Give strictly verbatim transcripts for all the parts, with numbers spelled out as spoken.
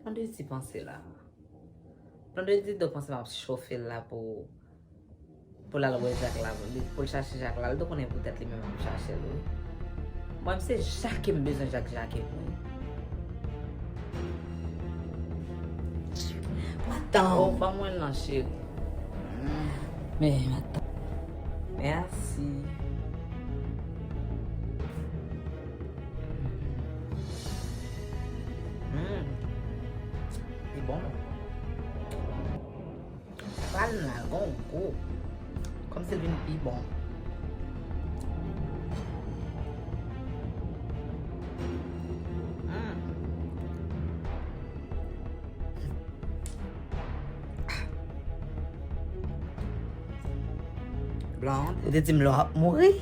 Blondedy panse la. Blondedy do panse m ap chofe l la pou, pou l al wè Jak la, pou l chache Jak la. L do konnen poutèt li menm ap chache l, wi. Mwen, se Jacques m bezwen, Jak Jacques, wi. Matan. Oh, ban mwen l nan, cheri. Men, matan. Mèsi. Mm. Li bon. Pral la gon gou. Kòmsi l vin pi bon. Mm. Blonde. Ou te di m lè w ap mouri?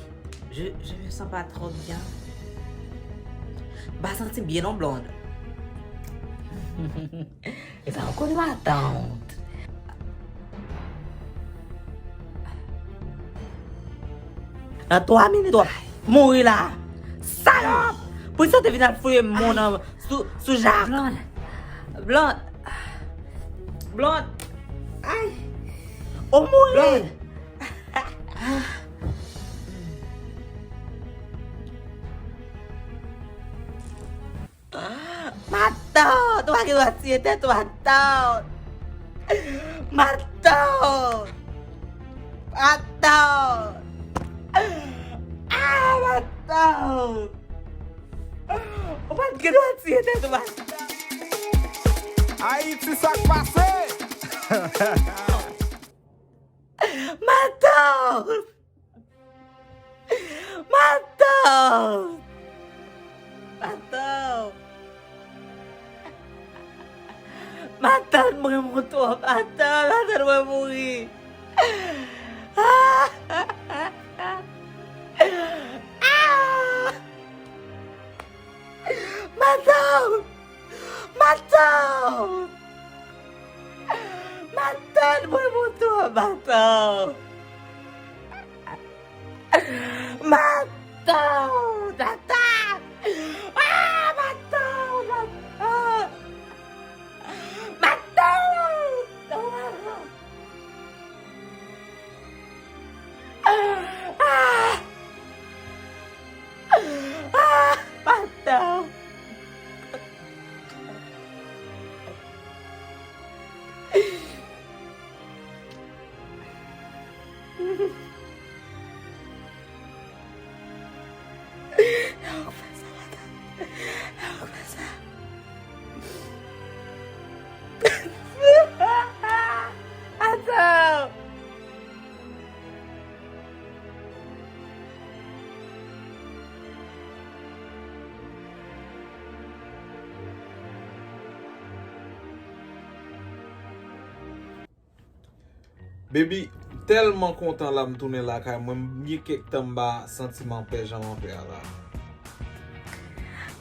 Je, je me sens pas trop bien. M pa santi byen non, Blonde. E sa w konnen matant. Nan twa minit w ap mouri la. Salòp! Poukisa w te vin al fouye mo nan sou, sou Jak? Blonde. Blonde. Blonde. Ay. Ou mouri. Blonde. Matant, ou pa gen dwa tiye tèt ou, matant. Matant. Matant. Ah, matant. Ou pa t gen dwa tiye tèt ou, matant. Ayiti, sa k pase? Matant. Matant! Matant! Matant, mwen mouri twòp. Matant, matant, mwen mouri. Ah! Matant! Matant! Matant, mwen mouri twòp, matant! Matant! Tata! Ah, matant! Matant! Matant! Ah! Ah! Matant! Nan ou k fè sa, matant? Nan ou k fè sa? Matant! Baby, m tèlman kontan la m tounen lakay mwen, m gen kèk tan m pa santi m anpè jan m anpè a la.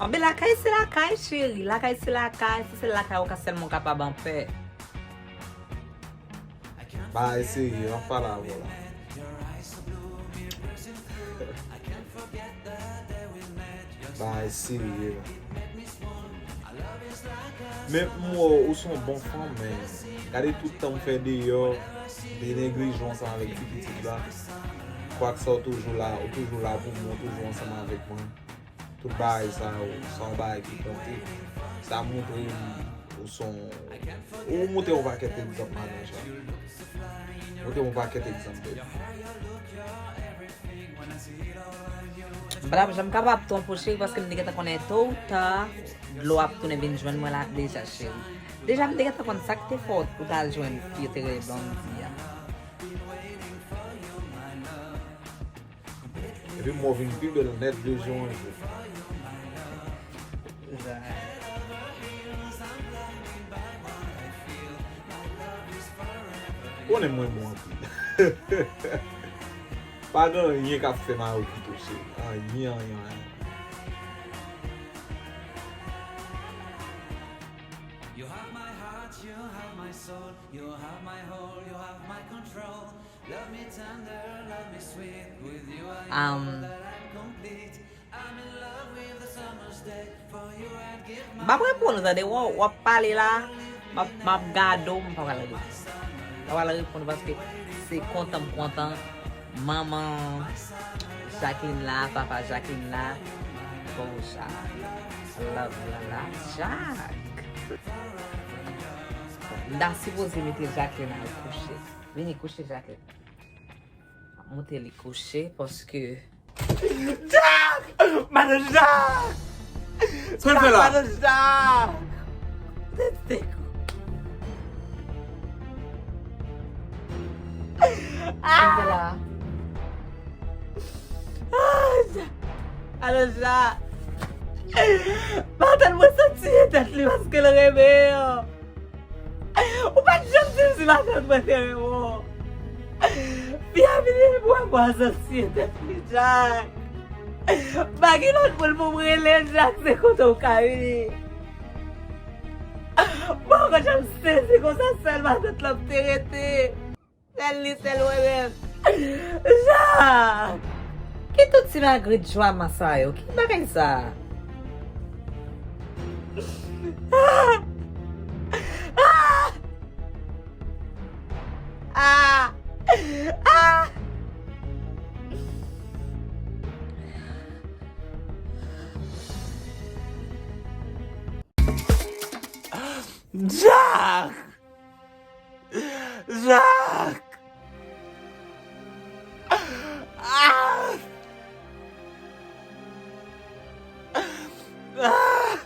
Anben lakay se lakay, cheri. Lakay se lakay. Se sèl lakay ou ka sèlman kapab anpè. Bagay serye, m ap pale avè w la. Bagay serye la. Men m wè w, ou se yon bon fanm, men gade tout tan m fè deyò, m te neglije w ansanm avèk ti pitit la. Kwaksa w toujou la, ou toujou la pou mwen, ou toujou ansanm avèk mwen. Tout bagay sa yo, se yon bagay ki konte. Sa montre m ou se yon, ou montre yon pakèt egzanp, madanm Jan. Montre yon pakèt egzanp, baby. M pa t ap janm kapab twonpe w, cheri, paske m te gentan konnen to ou ta, dlo ap tounen vin jwenn mwen la deja, cheri. Deja, m te gentan konn sa k te fè w, ou t al jwenn fi yo te rele Blondy a. Epi m wè w vin pi bèl nèt de jou an jou. Konnen mwen bon anpil. Pa gen anyen k ap fè m al okite w, cheri. Anyen, anyen, anyen. You have my heart, you have my soul, you have my whole, you have my control. Love me tender, love me sweet. With you I know that I'm complete. M ap reponn ou tande, w ap pale la, m ap, m ap gade w, m pa pral reponn. M pa pral reponn paske se kontan m kontan. Manman Jacqueline la, papa Jacqueline la. Bon, Jacques. Love you a lot, Jacques. M ta sipoze mete Jacqueline al kouche. Vini kouche, Jacqueline. M ap montre li kouche paske Jacques! Madan Jacques! Sa l fè la? Madan Jacques! Tèt sèk. Ah! Sa l fè la? Ah, Jacques! Madan Jacques! Matant mwen sot tiye tèt li paske l renmen yo. Ou pa t janm di m si matant mwen te renmen w. Fi a vini pou wè mwen sot tiye tèt li, Jacques. Pa gen lòt moun pou m rele, Jacques, se kote w ka vini. Mwen pa janm sezi konsa, sèl matant lan m te rete. Sèl li, sèl mwen menm. Jacques! Ki tout ti magrit jwaman sa yo? Ki bagay sa? Ah! Ah! Ah! Ah! Jacques! Jacques! Ah! Ah!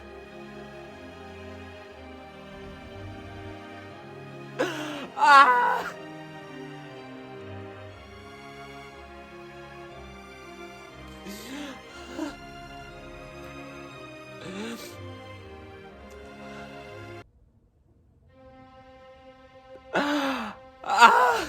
Ah! Ah!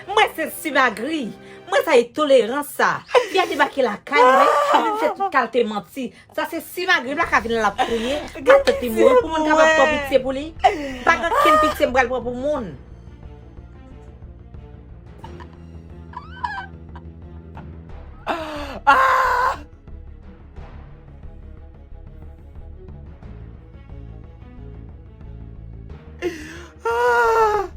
Mwen se simagri. Mwen sa e tolerans sa. Fi a debake lakay mwen, li vin fè tout kalte manti. Sa se simagri, m pa ka vin la l ap kriye. Matant li mouri pou moun kapab pran pitye pou li. Pa gen okenn pitye m pral pran pou moun. Ah! Ah!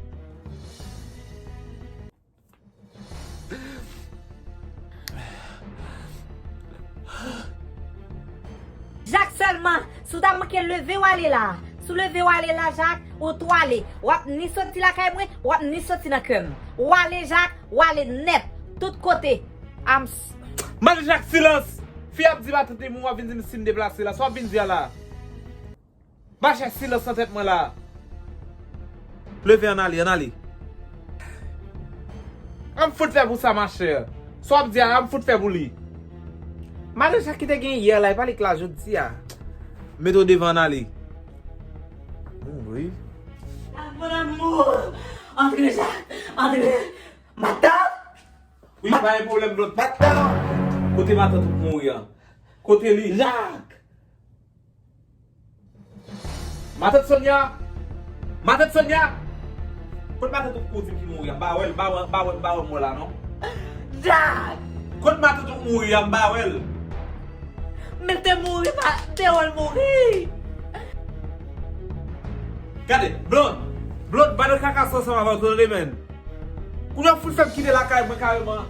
Jak sèlman, si w ta manke leve w ale la, si w leve w ale la, Jak, ou tou ale. W ap ni soti lakay mwen, w ap ni soti nan kè m. Ou ale, Jak, ou ale nèt, tout kote. I'm s- Madan Jak, silans! Fi ap di matant li mwen, w ap vin di m si m deplase la. Sa w ap vin di a la? Mache silans nan tèt mwen la. Leve, ann ale, ann ale. An m fout fè pou sa, machè. Sa w ap di a, an m fout fè pou li. Madan Jak ki te gen yè la, e pa li k la jodi a. Mete w devan, ann ale. Mouri. Mon amour! Antre, Jak! Antre! Matant! Wi, pa gen pwoblèm, Blond. Matant! Kote matant ou k mouri an? Kote li? Jak! Matant Sonia! Matant Sonia! Kot matant ou k ou di m ki mouri an? M pa wè l, m pa wè, m pa wè, m pa wè mò la non. Jak! Kot matant ou k mouri an? M pa wè l. Men l te mouri, pa, te wè l mouri. Gade, Blond, Blond, pa nan kaka sa ansanm avè w, tande, men. Kounye a w fout fè m kite lakay mwen kareman.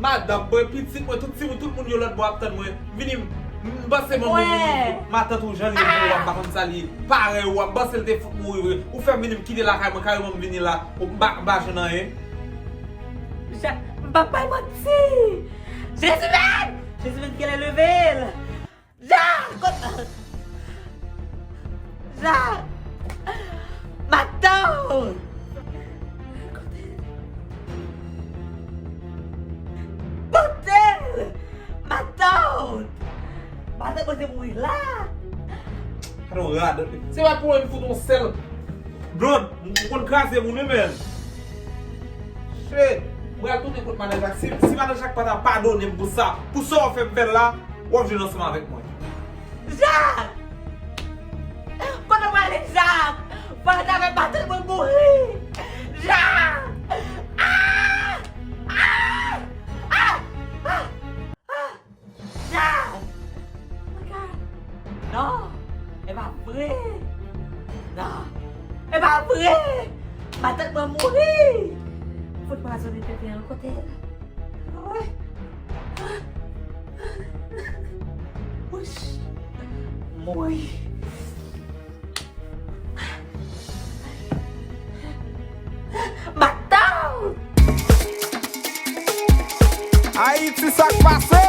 Madanm mwen, pitit mwen, tout timoun, tout moun yo lòt bò ap tann mwen. Vini, m, m panse manman w mouri. Matant ou jan li ye pou ou a, m pa konn sa li ye. Parèy ou a, m panse l te fout mouri vre. Ou fè m vini, m kite lakay mwen kareman, m vini la. Ou m pa, m pa jwenn anyen. Jak, m p ap bay manti. Jezimèn! Jezimèn, genlè leve l. Jak! Kot? Jak! Matant! Kote? Kote? Matant! Matant mwen te mouri la! Gade yon radòt. Se pa pou mwen fout yon sèl Blond, m konn kraze moun wi, men. Shit. M pral tounen kot Madan Jak. Si, si Madan Jak pa ta padone m pou sa, pou sa w fè m fè l la, w ap jwenn ansanm avèk mwen. Jak! Kote w prale, Jak? Fò w ta fè matant mwen mouri. Jak! Ah! Non. E pa vre! Matant mwen mouri! Fout pwazonnen tenten an kote l. Ay. Wouch. Mouri. Matant! Ayiti, sa k pase?